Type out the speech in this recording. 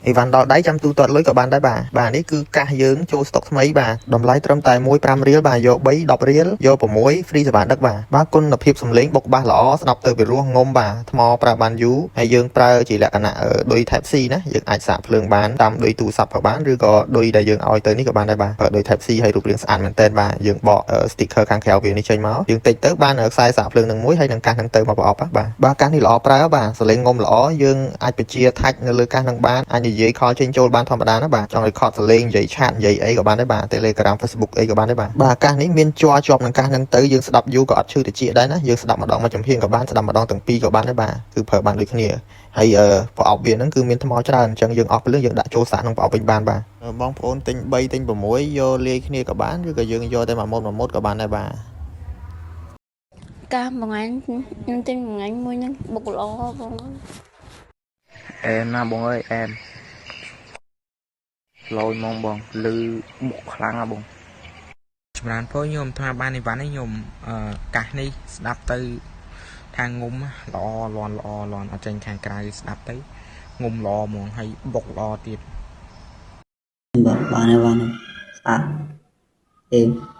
អីវ៉ាន់ដល់ដៃចាំទូទាត់លុយក៏បានដែរបាទបាទនេះគឺកាសយើងចូលស្តុកថ្មីបាទតម្លៃត្រឹមតែ1 5រៀលបាទយក3 10រៀលយក6 free សេវាដឹកបាទបាទគុណភាពសំឡេងបុកបាសល្អស្ដាប់ទៅពីរោះងុំបាទថ្មប្រើបានយូរហើយយើងប្រើជាលក្ខណៈឌុយ Type C ណាយើងអាចសាកភ្លើងបានតាមឌុយទូរស័ព្ទក៏បានឬក៏ឌុយដែលយើងឲ្យទៅនេះក៏បានដែរបាទប្រើឌុយ Type C ហើយរូបរាងស្អាតមែនទែនបាទយើងបក sticker ខាងក្រៅវានេះចេញមកយើងតិចទៅបានខ្សែសាកភ្លើងនឹងមួយហើយនឹងកាសនឹងទៅមកប្រអប់បាទបាទកាសនេះល្អប្រើបាទសំឡេងងុំល្អយើងអាចបញ្ជា touch នៅលើកាសនឹងបានអាចនិយាយ call ចេញចូលបានធម្មតាណាបាទចង់ record សំឡេងនិយាយ chat និយាយអីក៏បានដែរបាទ Telegram Facebook អីក៏បានដែរបាទបាទកាសនេះមានជ័រជាប់នឹងកាសនឹងទៅយើងស្ដាប់យូរក៏អត់ឈឺត្រចៀកដែរណាយើងស្ដាប់ម្ដងមួយចំហៀងក៏បានស្ដាប់ម្ដងទាំងពីរក៏បានដែរបាទគឺប្រើបានដូចគ្នាហើយប្រអប់វាហ្នឹងគឺមានថ្មច្រើនអញ្ចឹងយើងអស់ភ្លើងយើងដាក់ចូលសាកក្នុងប្រអប់វិញបានបាទបងប្អូនទិញ3ទិញ6យកលាយគ្នាក៏បានឬក៏យើងយកតែមួយម៉ូតមួយម៉ូតក៏បានដែរបាទ កាសមួយថ្ងៃខ្ញុំទិញមួយថ្ងៃមួយហ្នឹងបុកល្អបង អែមណាបងអើយអែមឡយហ្មងបងលឺបុកខ្លាំងណាបង ចម្រើនពរញោមអាត្មាបានអីវ៉ាន់នេះញោមអឺកាសនេះស្ដាប់ទៅថាងុំល្អលន់ល្អលន់អត់ចេញខាងក្រៅស្ដាប់ទៅងុំល្អហ្មងហើយបុកល្អទៀត បាទបានហើយបានហើយស្អាតអេម។